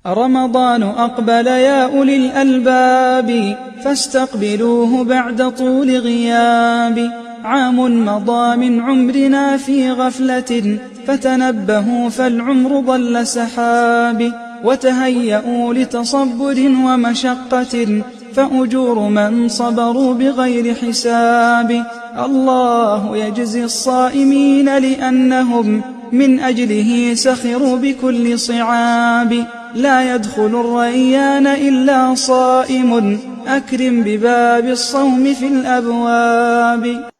رمضان أقبل يا أولي الألباب، فاستقبلوه بعد طول غياب. عام مضى من عمرنا في غفلة، فتنبهوا فالعمر ضل سحاب. وتهيأوا لتصبر ومشقة، فأجور من صبروا بغير حساب. الله يجزي الصائمين لأنهم من أجله سخروا بكل صعاب. لا يدخل الريان إلا صائم، أكرم بباب الصوم في الأبواب.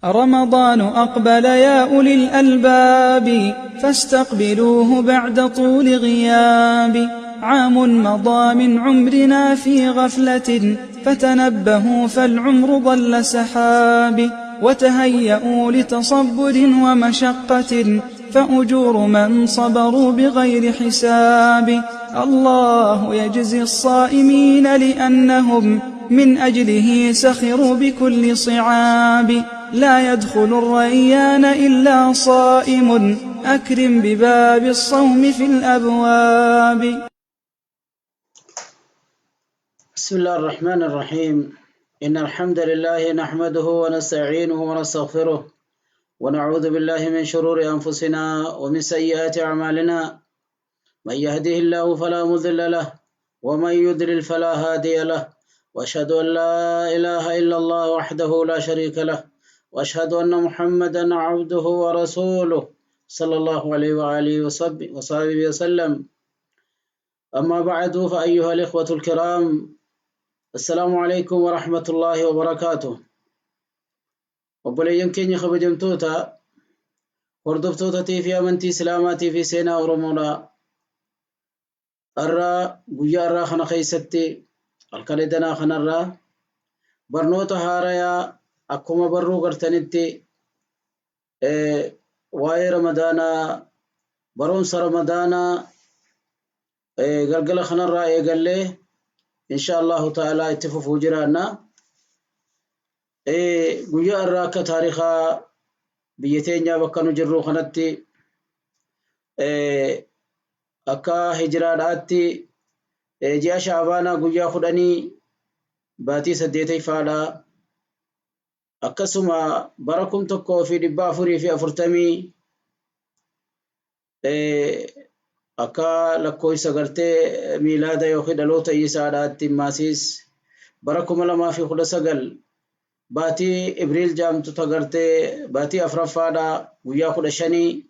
رمضان أقبل يا أولي الألباب، فاستقبلوه بعد طول غياب. عام مضى من عمرنا في غفلة، فتنبهوا فالعمر ضل سحاب. وتهيأوا لتصبر ومشقة، فأجور من صبروا بغير حساب. الله يجزي الصائمين لأنهم من أجله سخروا بكل صعاب. لا يدخل الريان إلا صائم، أكرم بباب الصوم في الأبواب. بسم الله الرحمن الرحيم. إن الحمد لله نحمده ونستعينه ونستغفره، ونعوذ بالله من شرور أنفسنا ومن سيئات أعمالنا. من يهده الله فلا مضل له، ومن يضلل فلا هادي له، وأشهد أن لا إله إلا الله وحده لا شريك له، وأشهد أن محمدا عبده ورسوله صلى الله عليه وآله وصحبه وسلم. أما بعد، فأيها الإخوة الكرام، السلام عليكم ورحمة الله وبركاته. Obboleeyyan keenya kabajamtoota hordoftoota fi amantii Islaamaatii fi seenaa Oromoodha. Har'a guyyaa har'aa kana keessatti, halkan edanaa kanarraa, barnoota haarayaa akkuma barruu gartanitti waa'ee Ramadaanaa, barumsa Ramadaanaa galgala kanarraa eegallee insha Allahu ta'ala itti fufuu jiraanna. Guyyaa har'aa akka taarikaa biyya teenyaa bakka nu jirru kanatti, akka hijiraadhaatti ji'a Shaabaanaa guyyaa 10, baatii saddeetayfaadha. Akkasuma bara 1440 akka lakkoofsa gartee miilaada yookiin dhaloota Iisaadhaatti maasiis bara 2019, baatii Ibriil jaamtu tagartee baatii afuraffaadha, guyyaa 15,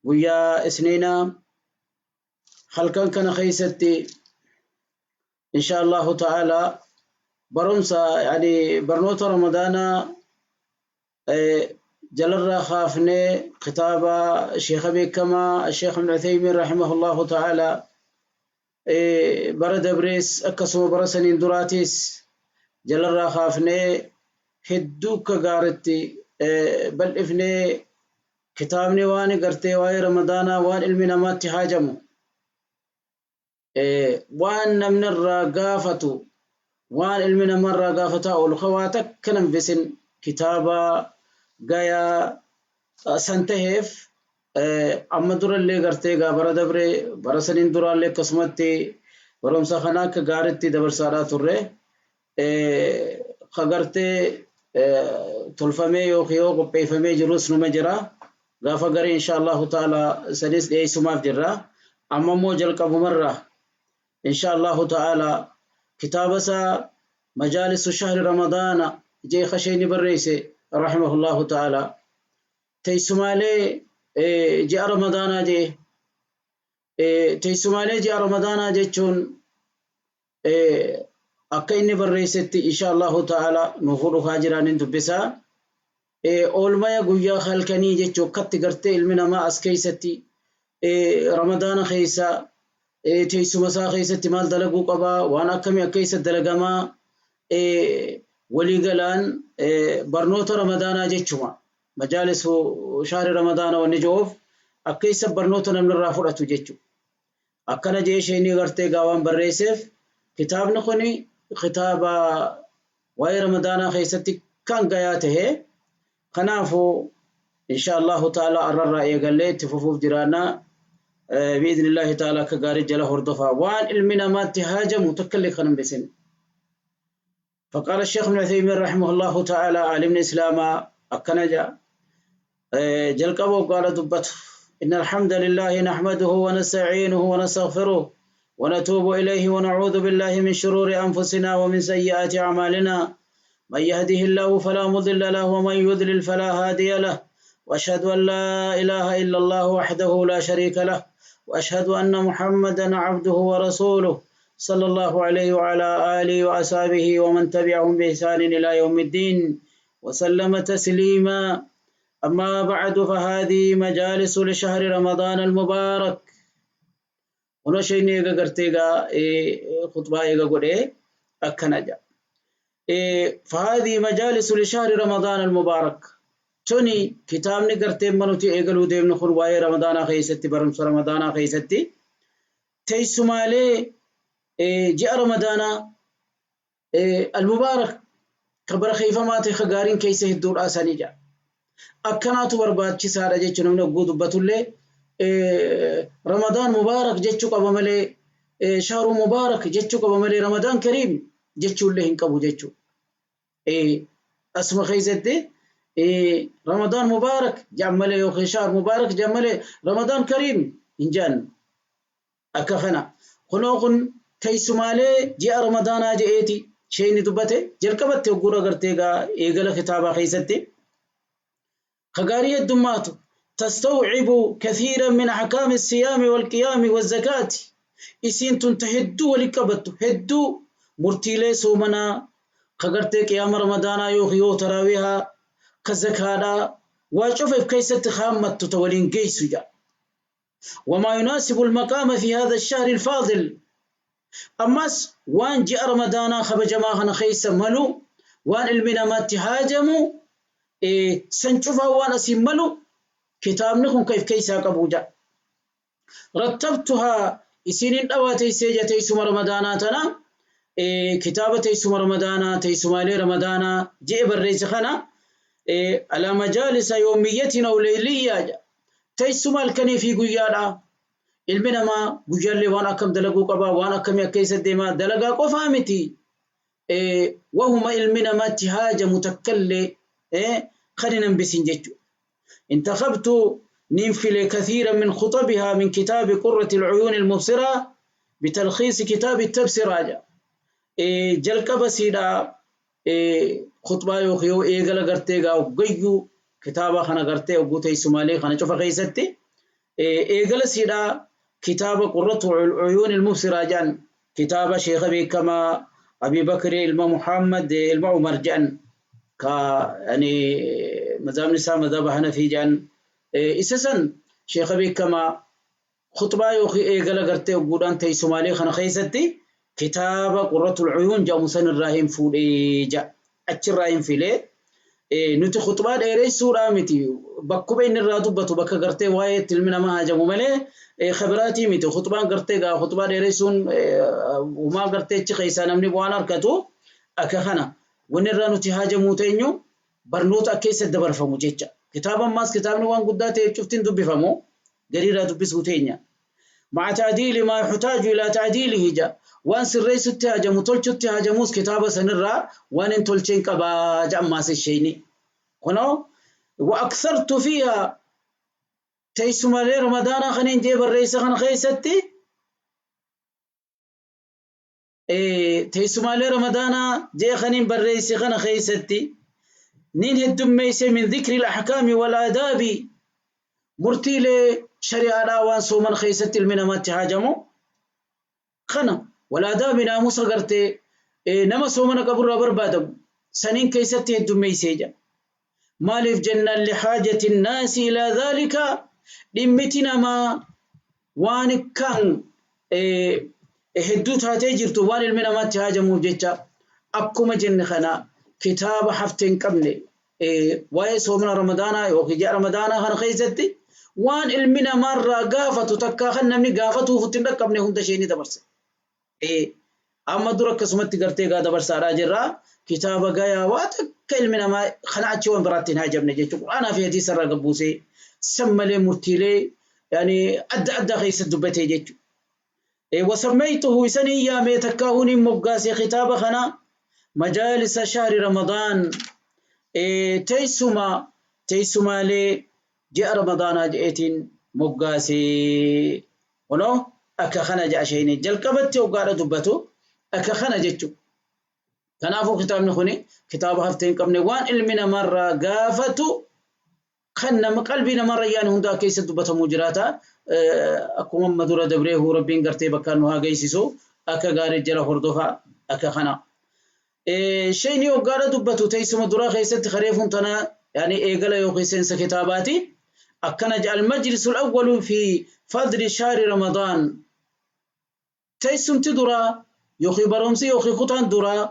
guyyaa Isniinaa, halkan kana keessatti insha Allahu ta'ala barumsa, yani barnoota Ramadaanaa jalarraa kaafnee kitaaba sheekha beekamaa Sheekh Ibn Uthaymin rahimahullahu ta'ala bara dabrees akkasuma bara saniin duraatis jalarraa kaafnee hedduu akka gaaritti bal'ifnee, kitaabni waan gartee waa'ee Ramadaanaa, waan ilmi namaatti haajamu, waan namni irraa gaafatu, waan ilmi namaa irraa gaafataa oolu ka waa takka nambisin, kitaaba gayaa san taheef amma durallee gartee gaa bara dabre, bara saniin duraallee akkasumatti barumsa kana akka gaaritti dabarsaadhaa turre. Ka gartee tolfamee yookiin yoo qopheeffamee jirus numa jira. Gaafa garii insha Allahu ta'ala sanis dhiyeessumaaf jirra. Amma immoo jalqabumarra insha Allahu ta'ala kitaaba isaa Majaalisu Shahri Ramadaana jee kashee barreesse rahimahullahu ta'ala, teessumaalee ji'a Ramadaanaa jee. Teessumaalee ji'a Ramadaanaa jechuun akka inni barreessetti insha Allahu ta'ala nu fudhukaa jiraanin dubbisaa. Oolmaya guyyaa halkanii jechuu, akkatti gartee ilmi namaa as keessatti Ramadaana keessa teessuma isaa keessatti maal dalaguu qabaa, waan akkamii akka isa dalagamaa, waliigalaan barnoota Ramadaanaa jechuma. Majaalisu Shahri Ramadaana wanni jiruuf akka isa barnoota namni irraa fudhatu jechuudha. Akkana jee isheen gartee gaa waan barreesseef, kitaabni kuni kitaaba waa'ee Ramadaanaa keessatti kan gayaa tahe. Kanaafuu insha Allahu ta'ala arrarraa eegallee itti fufuuf jiraanna. Bi'idhnillaahi ta'ala akka gaarii jala hordofaa. Waan ilmi namaatti haajamu takka illee kan hin besin. فقال الشيخ ابن عثيمين رحمه الله تعالى عالم الإسلام أكنجا جلقبه قال دبته إن الحمد لله نحمده ونستعينه ونستغفره ونتوب إليه ونعوذ بالله من شرور أنفسنا ومن سيئات أعمالنا من يهده الله فلا مضل له ومن يضلل فلا هادي له وأشهد أن لا إله إلا الله وحده لا شريك له وأشهد أن محمدا عبده ورسوله صلى الله عليه وعلى آله وأصحابه ومن تبعهم بإحسان إلى يوم الدين وسلم تسليما. أما بعد، فهذه مجالس لشهر رمضان المبارك. ونشين إيغا قرتيغا خطبة إيغا قد أكنجا. فهذه مجالس لشهر رمضان المبارك. توني كتابني قرتين منوتي إيغلو ديمن خلواي رمضان خيستي برمس رمضان خيستي تيسمالي جاء رمضان المبارك كبر خيفة ما تخجارين كيسه الدور آساني جاء أكناتو برباد شسارة جتشو نمنا قود بتولي رمضان مبارك جتشو قبل ملي شهر مبارك جتشو قبل ملي رمضان كريم جتشو اللي هنكبو جتشو أسمى خيزتي رمضان مبارك جملي يوخي شهر مبارك جملي رمضان كريم إنجان أكفنا خنوقن تيسمالي جاء رمضان أجئتي شيء ندبته جركبت وقورا قرتيغا إيغلا خطابا خيستي خقارية دماتو تستوعب كثيرا من أحكام الصيام والقيام والزكاة. إسين تنتهدو ولكبتو هدو مرتيلي سومنا خقرتي قيام رمضان يوخيو تراويها كزكاة وشوف كيست خامة تولين جيسو جا. وما يناسب المقام في هذا الشهر الفاضل. أماس وان جاء رمضان خبجما خيس ملو وان المنا ما تهاجموا سنشوفها وانا سيملو كتاب نكون كيف كيسا قبوجا. رتبتها إسنين أواتي سيجة تيسم رمضاناتنا كتابة تيسم رمضانا تيسمالي رمضانا جئ الرئيس خنا على مجالس يوميتنا وليلية تيسمال كني في قيادا المنا ما قيالي وانا كم دلقو قبا وانا كم يكيس الدماء دلقا قفامتي وهما المنا ما تهاج متكلي خلينا بسنجتو. انتخبت ننفل كثيرا من خطبها من كتاب قرة العيون المبصرة بتلخيص كتاب التبصرة. جلك بسيدا خطبة يوخيو إيغلا غرتيغا وغيو كتابة خنا غرتي وغوتي سومالي خنا شوف غيستي إيغلا سيدا كتاب قرة العيون المبصرة جان كتاب شيخ بكما أبي بكر الما محمد الما عمر جان كا يعني مذهب نساء مذهب حنفي جان إساساً شيخ بكما خطبة يوخي إيغلا غرتي وغودان تي سومالي خنا خيستي كتاب قرة العيون جا مسن الراهيم فودي جا أتش الراهيم فيلي نتي خطبة ديري سورة متي بكو بين الرادو بتو بكا غرتي واي تلمنا ما هاجمو ملي خبراتي متي خطبة غرتي غا خطبة ديري سون وما غرتي تش خيسان أمني بوانا ركتو أكخنا ونرى نتي هاجمو تينيو برنوت أكيس الدبر فمو جيتشا كتابا ماس كتابنا وان قداتي شفتين دبي فمو قريرا دبي سوتينيا مع تعديل ما يحتاج إلى تعديله جا وان سريس التهاجم وتلش التهاجموس كتابة سنرى وان انتلشين كبا جماس الشيني كنو وأكثرت فيها تيسما لي رمضان خنين جيب الرئيس خن خيستي تيسما لي رمضان جي خنين بالرئيس خن خيستي نين هدم ميسي من ذكر الأحكام والآداب مرتيل شريعة وان سومن خيست المنامات تهاجمو خنا والآداب ناموس غرتي نما سومن قبر بربادم سنين كيست هدم ميسيجا مالف جنة لحاجة الناس إلى ذلك لمتنا ما وان كان هدوت هاتي جرتو وان المنامات تهاجمو جتا أكما جن خنا كتاب حفتين قبل واي صومنا رمضان وكي جاء رمضان خن خيزتي وان المنا مرة قافة تكا خن نمني قافة فتن قبل هند شيني دبرس أما درك سمت قرتي قا دبرس راجرا كتاب قايا واتك المنا ما خنعت وين براتين هاجبنا جيت قرآن في حديث الرقبوسي سملي مرتيلي Yani adda addaa keessa dubbatee jechuudha. Wasammaytuhu isanii yaamee takkaahuun hin moggaase kitaaba kana majaalisa shahri Ramadaan, teessuma teessumaalee ji'a Ramadaanaa je'eetiin moggaase. Kunoo akka kana ja'a sheeyni jalqabatti hoggaadha dubbatu akka kana jechuudha. Kanaafuu kitaabni kuni kitaaba haftee hin qabne, waan ilmi namarraa gaafatu kan nama qalbii namarra yaani hundaa keessa dubbatamuu jiraata. Akkuma amma dura dabreehu Rabbiin gartee bakkaan nu haa geessisu, akka gaarii jala hordofa akka kana. Sheeyni hoggaadha dubbatu teessuma duraa keessatti kareefuun tana yaani eegala yookiin seensa kitaabaati. Akkana jedha: al-majlisul awwalu fi fadli shahri Ramadaan. Teessumti duraa yookiin barumsi yookiin kutaan duraa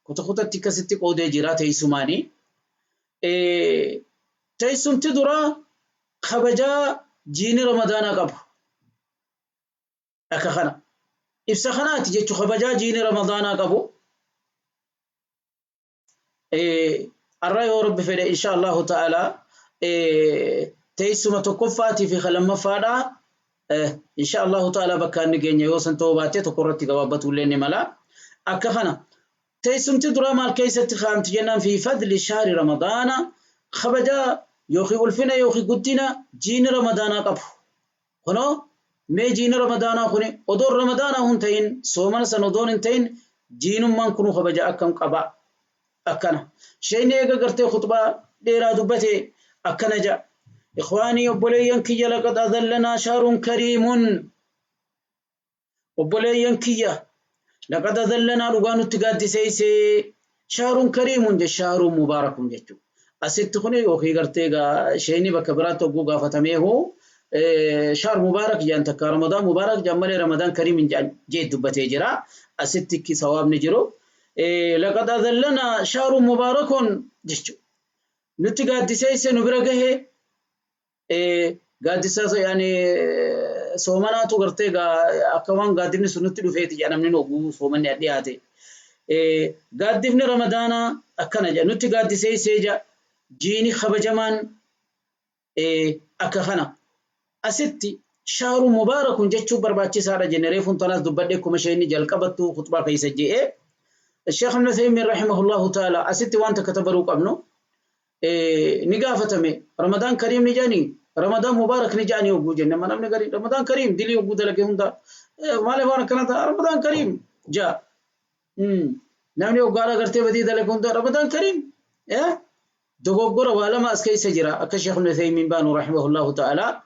kuta kutatti akkasitti qoodee jira teessumaani. Teessumti duraa kabajaa jiini Ramadaanaa qabu. Akka kana. Ibsa kanaati jechuun kabajaa jiini Ramadaanaa qabu. Arra yoo Rabbi fedhe, insha Allahu ta'ala, teessuma tokkoffaatii fi lammaffaadha. Insha Allahu ta'ala bakka inni keenya yoo san ta'uu baate tokko irratti gabaabbatu illee ni mala. Akka kana teessumti duraa maal keessatti kaa'amti jennaan, fi fadli shahri Ramadaana, kabajaa yookiin ulfina yookiin guddina jiini Ramadaanaa qabu. Kunoo mee jiini Ramadaanaa kuni odoon Ramadaanaa hun ta'in, soomana san odoon hin ta'in, jiinummaan kunuu kabaja akkam qaba akkana. Sheeyni eega gartee khutbaa dheeraa dubbate akkana ja'a. Ikhwaanii, obboleeyyan kiyya, laqad adallanaa shaarun kariimun. Obboleeyyan kiyya, laqad adallanaa, dhugaa nutti gaaddiseeyse, shaarun kariimun je, shaarun mubaarakun jechuudha. Asitti kun yookiin gartee sheeyni bakka biraatti hogguu gaafatameehu shaar mubaarak jedhan takka Ramadaan mubaarak jedhan malee Ramadaan kariim hin jedhan jee dubbatee jira. Asitti sawaabni jiru. Laqad adallanaa shaarun mubaarakun jechuudha. Nutti gaaddiseeyse, nu bira gahe gaaddisa yaani soomanaatu gartee akka waan gaaddifni sun nutti dhufeeti jedha namni oguu soomanni dhiyaate. Gaaddifni Ramadaanaa akkana jedha, nutti gaaddiseessee jedha jiini kabajamaan akka kana. Asitti shaaru mubaarakun jechuun barbaachisaadha jenne, reefuun tanaas dubbadhe akkuma isheen jalqabattu khutbaa keessa je'ee. Sheekh Ibn Uthaymin rahimahullahu ta'ala asitti waan takka tabaruu qabnu ni gaafatame. Ramadaan kariim ni jedhanii, Ramadaan mubaarak ni jedhanii hogguu jenne, amma namni gariin Ramadaan kariim dilii hogguu dalage hunda maaliif waan akkana ta'a Ramadaan kariim jaa. Namni hoggaadha gartee badii dalage hunda Ramadaan kariim dogoggora. Waa lama as keessa jira akka Sheekh Ibn Uthaymin baanu rahimahullahu ta'ala.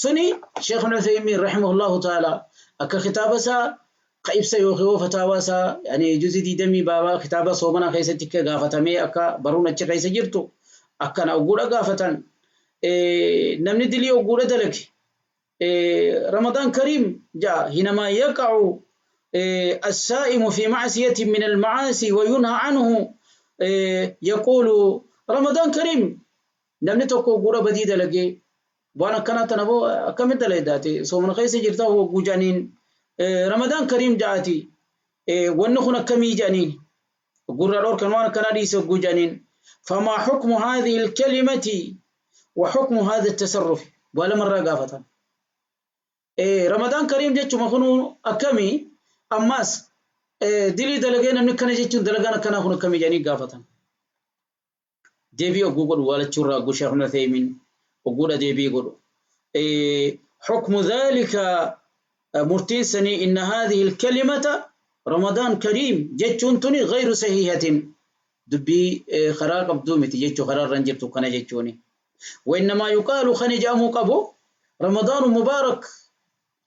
Suni Sheekh Ibn Uthaymin rahimahullahu ta'ala akka kitaaba isaa ka ibsa yookiin hoo fataawaa isaa, yani juzi 20 baabaa kitaaba soomanaa keessatti akka gaafatamee akka baruun achi keessa jirtu akkana ogguudha gaafatan, namni dilii ogguudha dalage Ramadaan kariim ja'a. Hinamaa yaqa'u السائم في معصية من المعاصي وينهى عنه يقول رمضان كريم. Namni tokko ogguudha badii dalagee, waan akkanaa tana boo akkamitti dalaydaati, soomana keessa jirta hogguu jedhaniin, Ramadaan kariim ja'aati. Wanni kun akkamii jedhaniin, gurra dhorkan, waan akkanaa dhiise hogguu jedhaniin, فما حكم هذه الكلمة وحكم هذا التصرف؟ Waa lamarraa gaafatan. Ramadaan kariim jechuma kunu akkamii? Ammaas dilii dalagee namni akkana jechuun dalagaan akkanaa kun akkamii jedhanii gaafatan. Deebii ogguu godhu waalachuurraa ogguu Sheekh Ibn Uthaymin ogguudha deebii godhu. حكم ذلك, murtiin sanii, إن هذه الكلمة رمضان كريم jechuun tuni غير صحيحة, dubbii karaa qabduu miti jechuu, karaa irra hin jirtu kana jechuuni. وإنما يقال, kan jedhamuu qabu, رمضان مبارك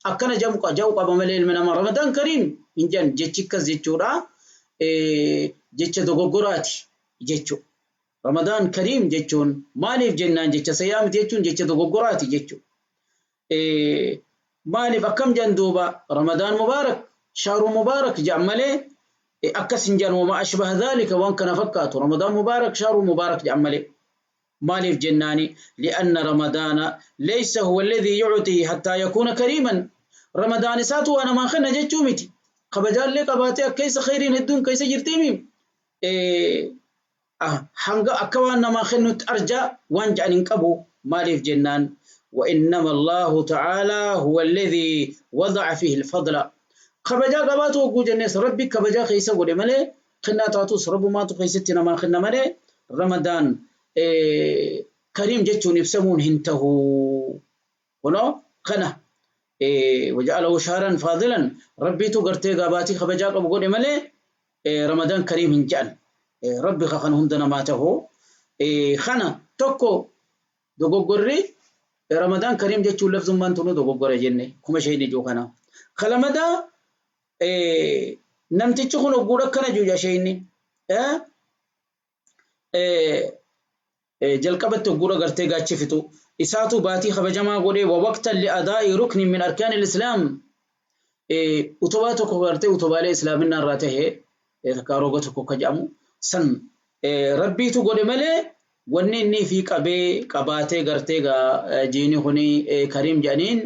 akkana jedhamu jedhu qaba malee ilmi namaa Ramadaan kariim hin jedhan. Jechi akkas jechuudha jecha dogoggoraati jechuudha. Ramadaan kariim jechuun maaliif jennaan jecha sayyaa miti jechuun jecha dogoggoraati jechuudha. Maaliif akkam jedhan duuba? Ramadaan mubaarak, shaaru mubaarak jedhan malee akkas hin jedhan. وما أشبه ذلك, waan kana fakkaatu, Ramadaan mubaarak, shaaru mubaarak jedhan malee. Maaliif jennaani, لأن رمضان ليس هو الذي يعطي حتى يكون كريما. Ramadaan isaatu waa namaa kenna jechuu miti. Kabajaallee qabaatee akka isa khayriin hedduun keessa jirtiimi. Hanga akka waan namaa kennutti arjaa waan jedhan hin qabu. Maaliif jennaan, وإنما الله تعالى هو الذي وضع فيه الفضل. Kabajaa qabaatu hogguu jennees Rabbi kabajaa keessa godhe malee, kennaa taatus Rabbumaatu keessatti namaa kenna malee, Ramadaan Kariim jechuun ibsamuun hin tahu. Kunoo kana waja'alahu shahran faadilan, Rabbiitu gartee gaabaatii kabajaa qabu godhe malee Ramadaan Kariim hin jedhan. Rabbi kan hunda namaa tahu. Kana tokko dogoggorri Ramadaan Kariim jechuun lafzummaan tunuu dogoggora jenne kuma isheen ijoo kana. Kalamadaa namtichi kun ogguudha akkana juuja isheenni. Jalqabatti ogguudha gartee gaachi fixu. Isaatu baatii kabajamaa godhee wa waqtan li adaa'i ruknin min arkaanil islaam, utubaa tokko gartee utubaalee islaaminaa irraa tahe takkaa roga tokko akka jedhamu san Rabbiitu godhe malee, wanni inni fi qabee qabaatee gartee gaa jiini kuni Kariim jedhaniin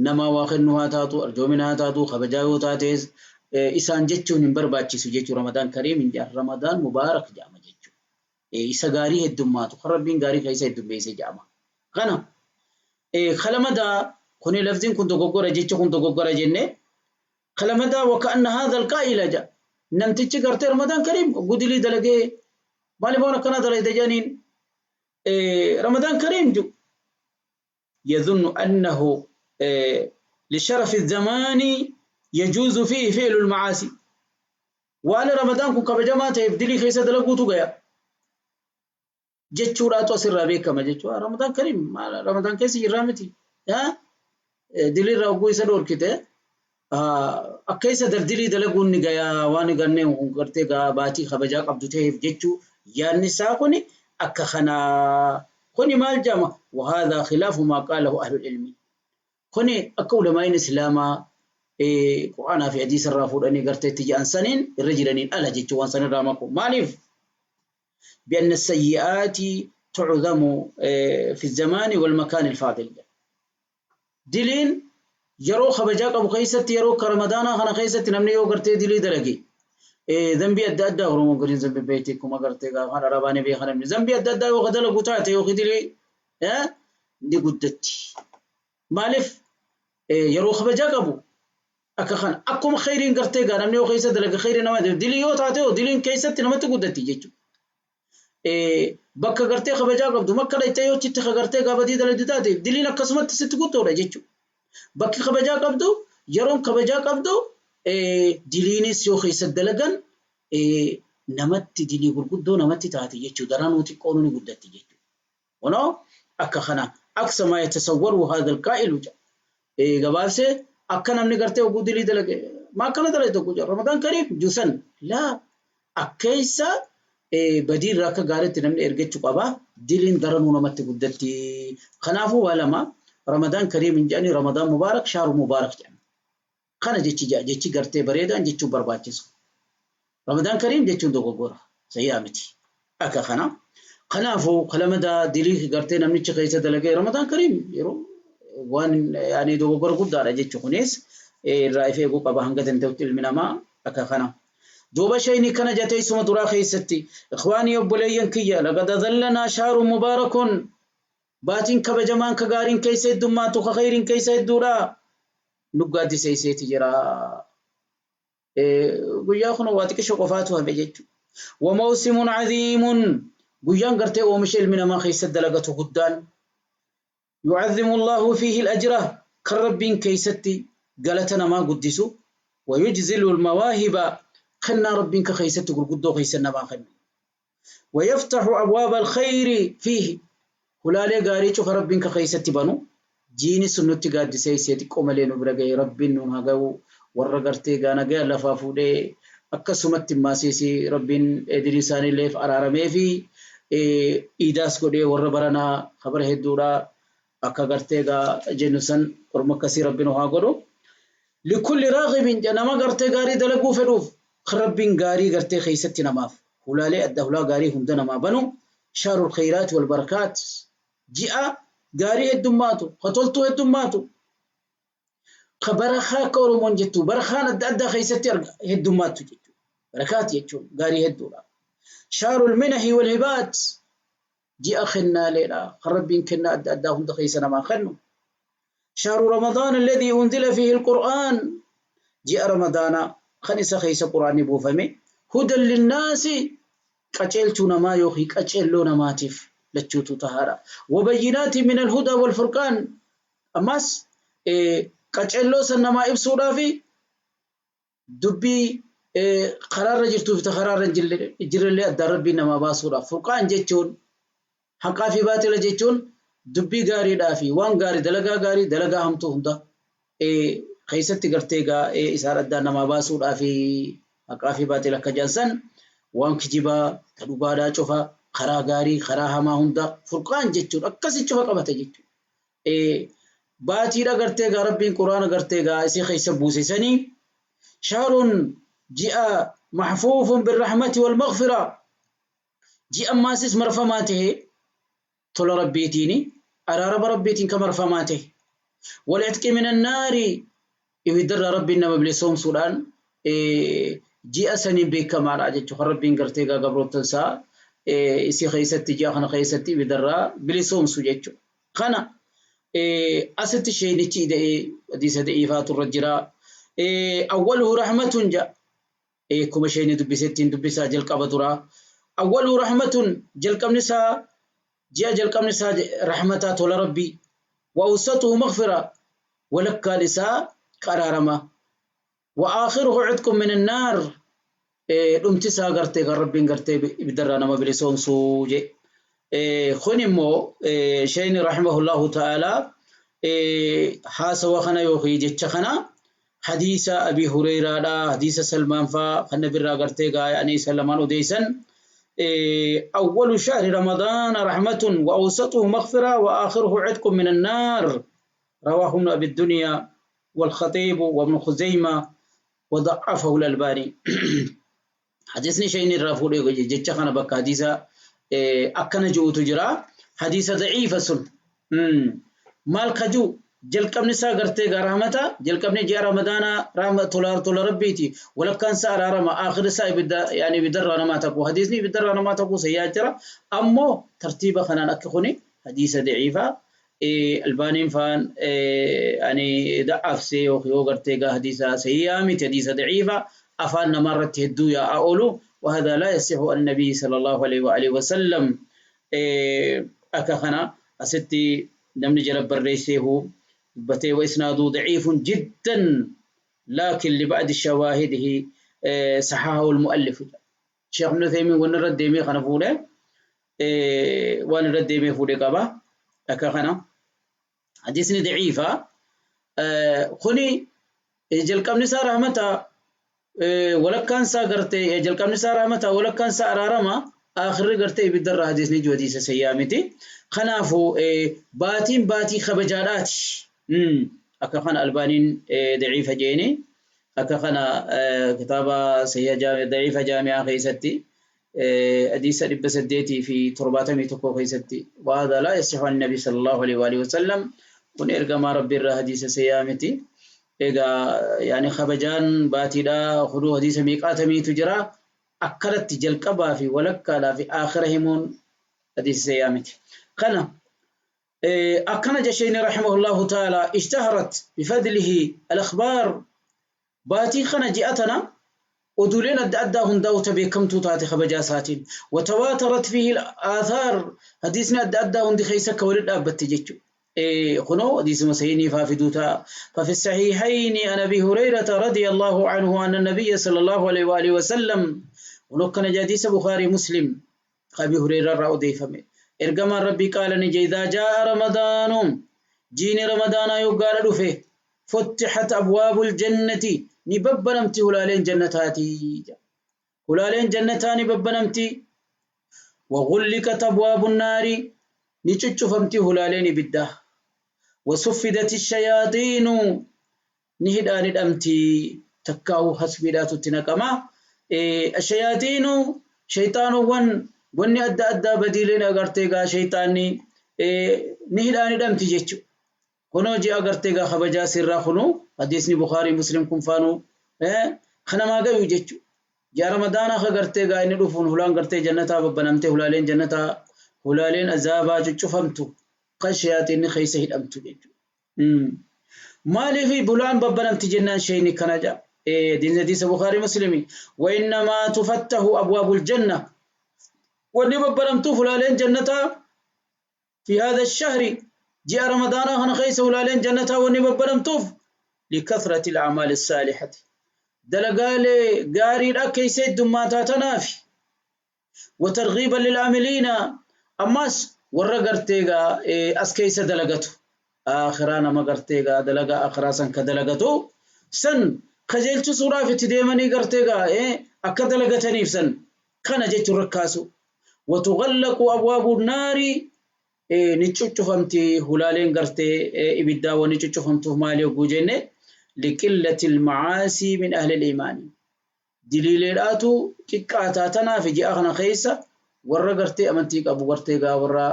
namaa waa kennuu haa taatu, arjoomina haa taatu, kabajaa yoo taates isaan jechuun hin barbaachisu jechuu. Ramadaan Kariim hin jedhan, Ramadaan Mubaarak jedhama jechuu. Isa gaarii heddummaatu kan Rabbiin gaarii keessa heddummeesse jedhama. Kana kalamadaa kuni lafziin kun dogoggora, jechi kun dogoggora jenne. Kalamadaa waka'anna haadha alqaa'ila jedha, namtichi gartee Ramadaan Kariim gudilii dalagee maaliif waan akkanaa dalayda jedhaniin Ramadaan Kariim jedhu, يظن أنه لشرف الزمان يجوز فيه فعل المعاصي. Waan Ramadaan kun kabajamaa ta'eef dilii keessa dalaguutu gaya jechuudhaatu asirraa beekama jechuudha. Ramadaan Kariim, Ramadaan keessa jirraa miti. Dilii irraa hogguu isa dhoorkite akka isa daldilii dalaguun ni gayaa, waan ganneen kun gartee baatii kabajaa qabdu ta'eef jechuu yaadni isaa kuni akka kanaa kuni maal jedhama? وهذا خلاف ما قاله أهل العلم. Kuni akka ulamaa'iin islaamaa Qur'aanaa fi hadiisa irraa fuudhanii gartee itti jedhan saniin irra jiraniin ala jechuu, waan sanirraa maqu. Maaliif? بأن السيئات تعظم في الزمان والمكان الفاضل. Diliin yeroo kabajaa qabu keessatti, yeroo akka Ramadaanaa kana keessatti, namni yoo gartee dilii dalage, zambii adda addaa, Oromoon gadiin zambii beekti, akkuma gartee gaafa Arabaa ni beeka, namni zambii adda addaa yoo dalagu taate yookiin dilii ni guddatti. Maaliif? Yeroo kabajaa qabu akka kana akkuma khayriin gartee gaa namni yoo keessa dalaga khayrii nama dilii yoo taate diliin keessatti namatti guddatti jechuudha. Bakka gartee kabajaa qabdu makka dhayxee yoo achitti gartee gaabadii dalagdu taate diliin akkasumatti sitti guddoodha jechuudha. Bakki kabajaa qabdu, yeroon kabajaa qabdu, diliinis yoo keessa dalagan namatti dilii gurguddoo namatti taate jechuudha. Daranuu xiqqoon ni guddatti jechuudha. Kunoo akka kana عكس ما يتصوره هذا القائل. Gabaabsee akka namni gartee oguu dilii dalage maa akkana dalage tokko jira Ramadaan Kariim juusan laa akkeessa badii irraa akka gaariitti namni ergachuu qaba. Diliin daranuu namatti guddatti. Kanaafuu waa lama, Ramadaan Kariim hin jedhani, Ramadaan Mubaarak, شهر مبارك jedhama. Kana jechi jechi gartee bareedaan jechuun barbaachisu. Ramadaan Kariim jechuun dogoggora sayyaa miti akka kana. Kanaafuu kalamadaa dilii gartee namnichi keessa dalagee Ramadaan Kariim yeroo waan yaani dogoggora guddaadha jechuun kunis irraa if eeguu qaba hanga danda'utti ilmi namaa akka kana. Duuba shayni kana jatee isuma duraa keessatti, إخواني, obboleeyyan kiyya, لقد أظلنا شهر مبارك, baatiin kabajamaan ka gaariin keessa heddummaatu, ka khayriin keessa hedduudha, nu gaaddiseeseeti jira. Guyyaa kun waa xiqqisho qofaatu hafe jechuudha. وموسم عظيم, guyyaan gartee oomisha ilmi namaa keessa dalagatu guddaan, يعظم الله فيه الأجر, kan Rabbiin keessatti galata namaa guddisu, ويجزل المواهب, kennaa Rabbiin ka keessatti gurguddoo keessa namaa kennu, ويفتح أبواب الخير فيه, hulaalee gaarii cufa Rabbiin ka keessatti banu. Jiini sun nutti gaaddisee xiqqoo malee nu bira ga'e. Rabbiin nuun haa ga'u. Warra gartee gaana ga'e lafaa fuudhee akkasumatti maasiisii Rabbiin dilii isaaniilleef araaramee fi iidaas godhee warra baranaa kabara hedduudha akka gartee gaa jennu san orma akkasii Rabbiin haa godhu. لكل راغب, nama gartee gaarii dalaguu fedhuuf, kan Rabbiin gaarii gartee keessatti namaaf hulaalee adda hulaa gaarii hunda namaa banu, شهر الخيرات والبركات, ji'a gaarii heddummaatu, ka toltuu heddummaatu, ka barakaa akka Oromoon jettu barakaan adda addaa keessatti heddummaattu jechuudha. Barakaat jechuun gaarii hedduudha. شهر المنح والهبات. Ji'a kennaaleedha kan Rabbiin kennaa adda addaa hunda keessa namaa kennu. Shahru Ramadaan alladhii unzila fiihi alqur'aan, ji'a Ramadaanaa kan isa keessa Qur'aanni buufame, hudan linnaasi, qaceelchuu namaa yookiin qaceelloo namaatiif lachuutu tahaadha. Wabayyinaatin min alhudaa walfurqaan, ammaas qaceelloo san namaa ibsuudhaafi dubbii karaarra jirtuu fi ta karaarra hin jirrellee addaan Rabbiin namaa baasuudhaaf. Furqaan jechuun haqaa fi baaxila jechuun dubbii gaariidhaa fi waan gaarii, dalagaa gaarii, dalagaa hamtuu hunda keessatti gartee egaa isaan addaan namaa baasuudhaa fi haqaa fi baaxila akka jedhan san waan kijibaa ta dhugaadhaa cufa, karaa gaarii karaa hamaa hunda furqaan jechuun akkasi cufa qabata jechuudha. Baatiidha gartee egaa Rabbiin Qur'aana gartee egaa isii keessa buuse sanii. Shahrun, ji'a, mahfuufun birrahmati wal maghfira, ji'a ammaasis marfamaa tahe tola Rabbiitiini, araarama Rabbiitiin ka marfamaa tahe, wal itqi minan naari, ibiddarraa Rabbiin nama bilisoomsuudhaan ji'a saniin beekamaadha jechuudha. Kan Rabbiin gartee egaa gabroottan isaa isii keessatti, ji'a kana keessatti ibiddarraa bilisoomsu jechuudha. Kana asitti sheeynichi ida'ee hadiisa da'iifaatu irra jira. Awwaluhu rahmatun ja'a. Akkuma sheeyni dubbisettiin dubbisaa jalqaba duraa. Awwaluhu rahmatun, jalqabni isaa, ji'a jalqabni isaa rahmataa, tola Rabbii. Wa awsatuhu maghfira, walakkaan isaa ka araarama. Wa aakhiruhu itqun min annaar, dhumti isaa gartee kan Rabbiin gartee ibiddarraa nama bilisoomsuu je. Kun immoo sheeyni rahimahullahu ta'aalaa haasawa kana yookiin jecha kana hadiisa Abi Hureyraadha, hadiisa Salmaan faa kan nabirraa gartee gaayanii isa lamaan odeeysan: awwalu shahri ramadaana rahmatun wa awsatuhu maghfira wa aakhiruhu itqun min annaar. Rawaahu ibnu abi dunyaa والخطيب وابن خزيمة وضعفه الألباني. حديثني شيء irraa fuudhee jecha kana bakka hadiisa akkana ji'utu jira, hadiisa daciifa sun. Maal kaju? Jalqabni isaa gartee gaa rahmata, jalqabni ji'a Ramadaanaa tola, tola Rabbiiti, walakkaan isaa araarama, aakhirri isaa ibidda, yaani ibiddarraa namaa taqu. Hadiisni ibiddarraa namaa taquu sayyaa jira, ammoo tartiiba kanaan akka kuni hadiisa daciifa. Albaaniin faan ani da'afsee yookiin yoo gartee gaa hadiisa sayyaa miti, hadiisa daciifa afaan namaa irratti hedduu yaa'aa oolu. وهذا لا يصح عن النبي صلى الله عليه وآله وسلم. Akka kana asitti namni jala barreesseehu dubbatee: وإسناده ضعيف جدا لكن لبعض شواهده صححه المؤلف. Sheekh Ibn Uthaymin wanni irra deemee kana fuudhe, waan irra deemee fuudhe qaba. Akka kana hadiisni daciifa kuni jalqabni isaa rahmata, walakkaan isaa gartee jalqabni isaa rahmata, walakkaan isaa araarama, aakhirri gartee ibiddarraa. Hadiisni jiru hadiisa sayyaa miti. Kanaafuu baatiin baatii kabajaadhaati. Akka kana Albaaniin daciifa jeeni, akka kana kitaaba sayyaa daciifa jaami'aa keessatti hadiisa 871 keessatti. وهذا لا يصح عن النبي صلى الله عليه وآله وسلم. Kun ergamaa Rabbi irraa hadiisa sayyaa miti. Egaa yaani kabajaan baatiidha huduu hadiisa meeqaatamiitu jira. Akkanatti jalqabaa fi walakkaadhaa fi aakhira himuun hadiisa sayyaa miti. Kana akkana jesheyni رحمه الله تعالى: اشتهرت بفضله الأخبار. Baatii kana, ji'a tana, oduuleen adda addaa hundaa'u ta beekamtuu taate kabajaa isaatiin. وتواترت فيه الآثار, hadiisni adda addaa hundi keessa akka walitti dhaabbatte jechuudha. Kunoo hadiisuma sahiinii faa fiduu ta'a. ففي الصحيحين عن أبي هريرة رضي الله عنه أن النبي صلى الله عليه وآله وسلم. ونكن حديث بخاري مسلم أبي هريرة irraa odeeffame. Ergamaan Rabbii قال ni je: إذا جاء رمضان, jiini Ramadaanaa yoggaadha dhufe, فتحت أبواب الجنة, ni babbanamti hulaaleen jannataati, hulaaleen jannataa ni babbanamti, وغلقت أبواب النار, ni cuccufamti hulaaleen ibiddaa, وصفدت الشياطين, ni hidhaan hidhamti, takkaa'u hasbiidhaatu itti naqama. الشياطين, shayxaanowwan, wanni adda addaa badiileen agartee gaa shayxaanni ni hidhaan hidhamti jechuudha. Kunoo ji'a gartee gaa kabajaa sirraa kunuu hadiisni Bukaarii Muslim kun faanuu kanamaa gayu jechuudha. Ji'a Ramadaanaa ka gartee gaa inni dhufuun hulaan gartee jannataa babbanamtee, hulaaleen jannataa Hulaaleen azaabaa cuccufamtu kan shayaaxiinni keessa hidhamtu jechuudha. Maaliif bulaan babbanamti jennaan sheeyni kana ja'a. Hadiisa Bukhaarii Muslimi. Wa innamaa tufattahu abwaabul janna. Wanni babbanamtuuf hulaaleen jannataa fi haadha shahri ji'a Ramadaanaa kana keessa hulaaleen jannataa wanni babbanamtuuf likathrati al-a'maali saalihati. Dalagaalee gaariidha keessa heddummaataa tanaafi. Watarghiiban lil'aamiliina ammaas warra gartee gaa as keessa dalagatu aakhiraa nama gartee gaa dalagaa aakhiraa san ka dalagatu san kajeelchisuudhaaf itti deemanii gartee gaa akka dalagataniif san kana jechuun rakkaasu. Watughallaqu abwaabu naari ni cuccufamti hulaaleen gartee ibiddaa wani cuccufamtuuf maali yogguu jenne liqillatil macaasii min ahlil iimaani. Diliileedhaatu xiqqaataa tanaafi ji'a kana keessa warra gartee amantii qabu gartee gaa warra